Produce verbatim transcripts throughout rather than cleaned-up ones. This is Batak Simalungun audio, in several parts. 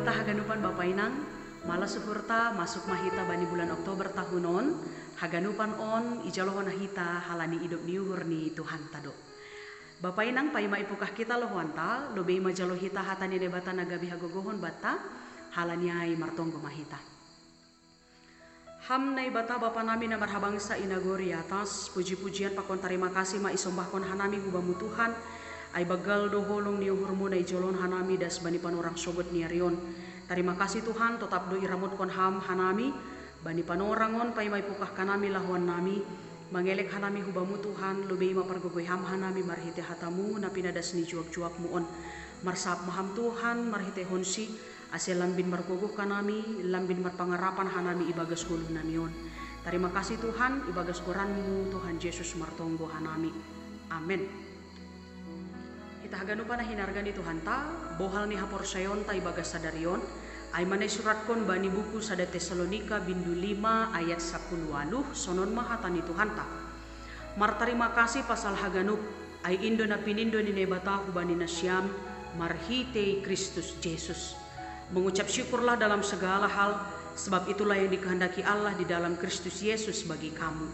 Hita haganupan bapa inang, malas uhurta masuk ma hita bani bulan Oktober tahun on, haganupan on ijalohon hita halani idop ni uhur ni Tuhanta do. Bapa inang, paima ipukah hita lohoanta, lobei ma jalo hita hata ni Naibata na gabe hagogohon banta, halani ai martonggo ma hita. Ham Naibata Bapa nami na marhabangsa i nagori atas, puji-pujian pakon tarima kasih ma isombahkon hanami hu Bamu Tuhan, ai banggal do holong ni uhurMu na ijolon hanami das bani panorang sogot ni ari on. Tarima kasih Tuhan, totap do iramotkon Ham hanami, bani panorang on paima ipukah hanami lahoan nami, mangelek hanami hu Bamu Tuhan, lobei ma pargogoi Ham hanami marhite hataMu na pinadas ni juak-juakMu on. Marsap ma Ham Tuhan, marhitehonsi, ase lambin margogoh hanami, lambin marpangarapan hanami ibagas goluh nami on. Tarima kasih Tuhan, ibagas goranMu Tuhan Jesus martonggo hanami. Amen. Hita haganupan na hinarga ni Tuhanta, bohal ni haporsayaonta ibagas sadari on, ai ma na isuratkon bani buku sada Tesalonika bindu lima ayat sapuluh waluh, sonon ma hata ni Tuhanta. Martarima kasih pasal haganup, ai in do na pinindo ni Naibata hubani nasiam, marhitei Kristus Jesus. Mengucap syukurlah dalam segala hal, sebab itulah yang dikehendaki Allah di dalam Kristus Yesus bagi kamu.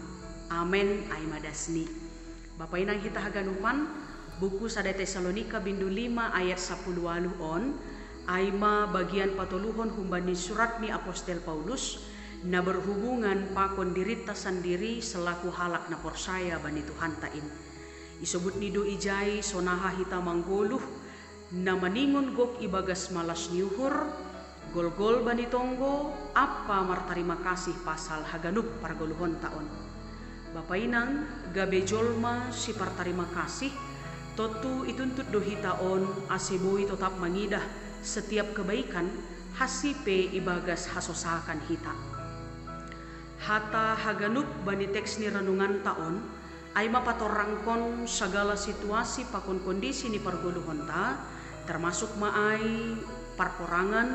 Amen, ai ma dasni. Bapa inang hita haganupan, buku sada Tesalonika bindu lima ayat sapuluh waluh on, ai ma bagian patoluhon humbani surat ni Apostel Paulus, na berhubungan pakon dirinta sandiri selaku halak na porsaya bani Tuhanta in. Isobutni do ijai sonaha hita manggoluh, na maningon gok ibagas malas ni uhur, golgol bani tonggo, ampa martarima kasih pasal haganup pargoluhonta on. Bapa inang, gabe jolma sipartarima kasih, tontu ituntut do hita on ase boi totap mangidah setiap kebaikan, hasi pe ibagas hasosakan hita. Hata haganup bani teks ni renunganta on, ai ma patorangkon sagala situasi pakon kondisi ni pargoluhonta, termasuk ma ai parporangan,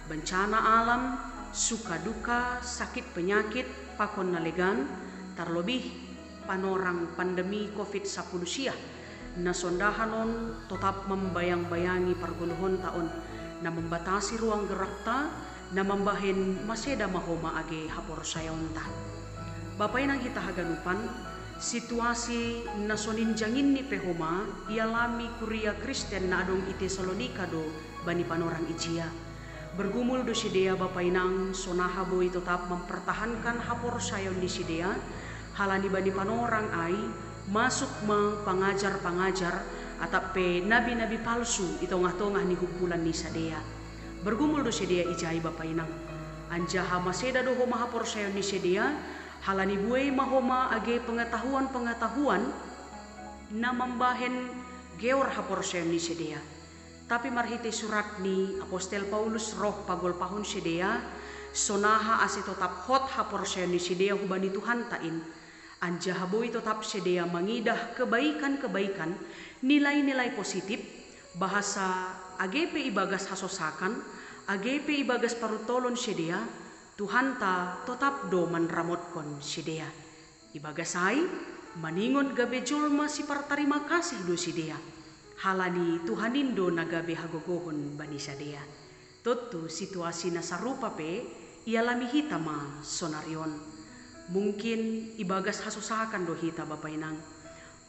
bencana alam, suka duka, sakit penyakit, pakon na legan, tarlobih panorang pandemi covid sapuluh sia, na sondahan on totap mambayang-bayangi pargoluhonta on, na mambatasi ruang gerakta, na mambahen maseda ma homa age haporsayaonta. Bapa inang hita haganupan, situasi na sonin janginni pe homa ialami kuria Kristen na adong i Tesalonika do bani panorang ijia. Bergumul do sidea bapa inang, sonaha boi totap mempertahankan haporsayaon ni sidea, halani bani panorang ai, masuk ma pangajar-pangajar, atap pe nabi-nabi palsu i tongah-tongah ni humpulan ni sidea. Bergumul do sidea ijai bapa inang. Anjaha maseda do homa haporsayaon ni sidea, halani buei ma homa age pengetahuan-pengetahuan na mambahen geor haporsayaon ni sidea. Tapi marhite surat ni Apostel Paulus roh pagolpahon sidea, sonaha ase totap hot haporsayaon ni sidea hubani Tuhanta in. Anjaha boi totap sidea mangidah kebaikan-kebaikan, nilai-nilai positif, bahasa age pe ibagas hasosakan, age pe ibagas paruntolon sidea, Tuhanta totap do manramotkon sidea. Ibagas ai, maningon gabe jolma sipartarima kasih do sidea, halani Tuhan in do na gabe hagogohon bani sidea. Tontu situasi na sarupa pe ialami hita ma sonari on. Mungkin ibagas hasosakan do hita bapa inang.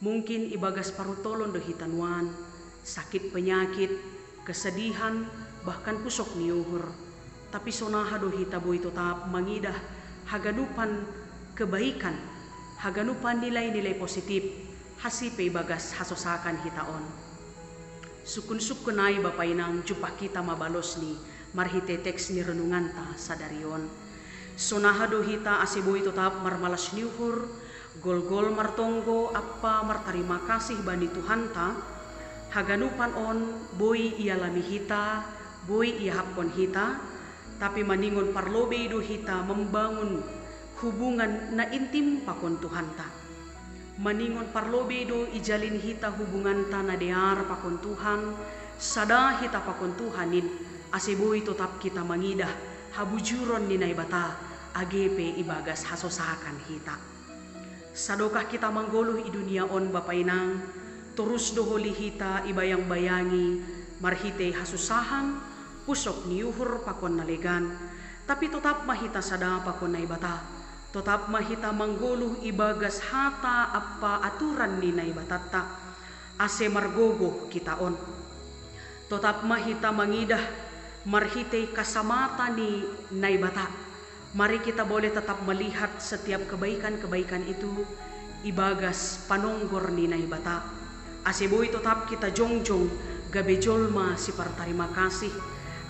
Mungkin ibagas paruntolon do hita nuan, sakit penyakit, kesedihan, bahkan pusok ni uhur. Tapi sonaha do hita boi totap mangidah haganupan kebaikan, haganupan nilai-nilai positif, hasi pe ibagas hasosakan hita on. Sukun-sukun ai bapa inang jumpah hita ma balosni marhite teks ni renunganta sadari on. Sonaha do hita ase boi totap marmalas ni uhur, golgol martonggo ampa martarima kasih bani Tuhanta, haganupan on boi ialami hita, boi iahapkon hita, tapi maningon parlobei do hita membangun hubungan na intim pakon Tuhanta. Maningon parlobei do ijalin hita hubunganta na dear pakon Tuhan, sada hita pakon Tuhan in, ase boi totap hita mangidah habujuron ni Naibata, age pe ibagas hasosakan hita. Sadokah hita manggoluh i dunia on bapa inang, torus do holi hita ibayang-bayangi marhitei hasusahan, Pusok ni uhur pakon na legan, tapi totap ma hita sada pakon Naibata. Totap ma hita manggoluh ibagas hata ampa aturan ni Naibatatta, ase margogoh kita on. Totap ma hita mangidah marhitei kasamata ni Naibata. Mari kita boleh tetap melihat setiap kebaikan-kebaikan itu ibagas panonggor ni Naibata. Ase boi totap kita jongjong gabe jolma sipartarima kasih.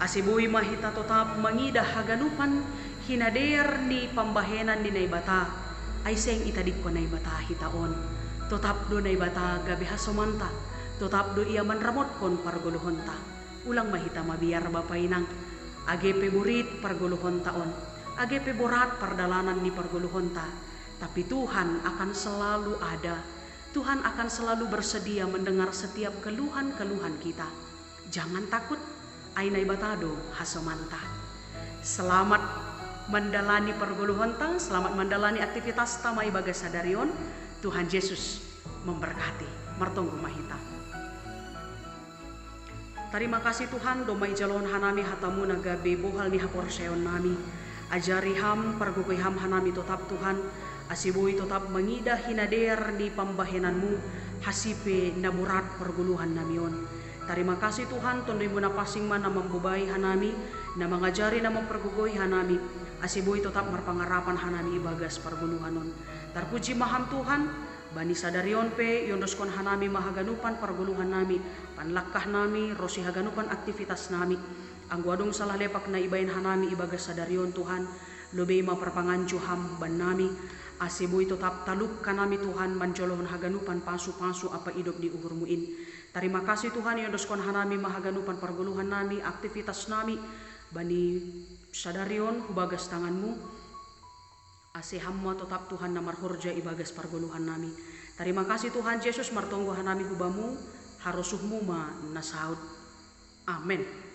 Ase boi ma hita totap mangidah haganupan hinadear ni pambahenan ni Naibata. Ai seng itadingkon Naibata hita on. Totap do Naibata gabe hasomanta. Totap do Ia manramotkon pargoluhonta. Ulang ma hita mabiar, Bapa Inang. Age pe borit pargoluhonta on, age pe borat pardalanan ni pargoluhonta, tapi Tuhan akan selalu ada. Tuhan akan selalu bersedia mendengar setiap keluhan-keluhan kita. Jangan takut, ai Naibata do hasomanta. Selamat mandalani pargoluhonta, selamat mandalani aktivitasta ma ibagas sadari on. Tuhan Yesus memberkati. Martonggo ma hita. Tarima kasih Tuhan, domma ijalohon hanami hatamu na gabe bohal ni haporseaonnami. Ajari ham, pargogoi ham hanami totap Tuhan, ase boi totap mangidah hinadear ni pambahenanmu, hasipe na borat pargoluhannami on. Tarima kasih Tuhan, tonduimu na pansing ma na mambobai hanami, na mangajari na mampargogoi hanami, ase boi totap marpangarapan hanami ibagas pargoluhan on. Tarpuji ma ham Tuhan, bani sadari on pe iondoskon hanami ma haganupan pargoluhannami, panlangkahnami, ronsi haganupan aktivitasnami. Anggo adong salah lepak na ibaen hanami ibagas sadari on Tuhan, lobei ma parpanganju ham bannami, ase boi totap taluk hanami Tuhan manjolohon haganupan pasupasu ampa idop ni uhurmu in. Tarima kasih Tuhan, iondoskon hanami ma haganupan pargoluhannami, aktivitasnami, bani sadari on hubagas tanganmu. Ase ham ma totap Tuhan na marhorja ibagas pargoluhannami. Tarima kasih Tuhan Yesus, martonggo hanami hubamu, harosuhmu ma na saud. Amen.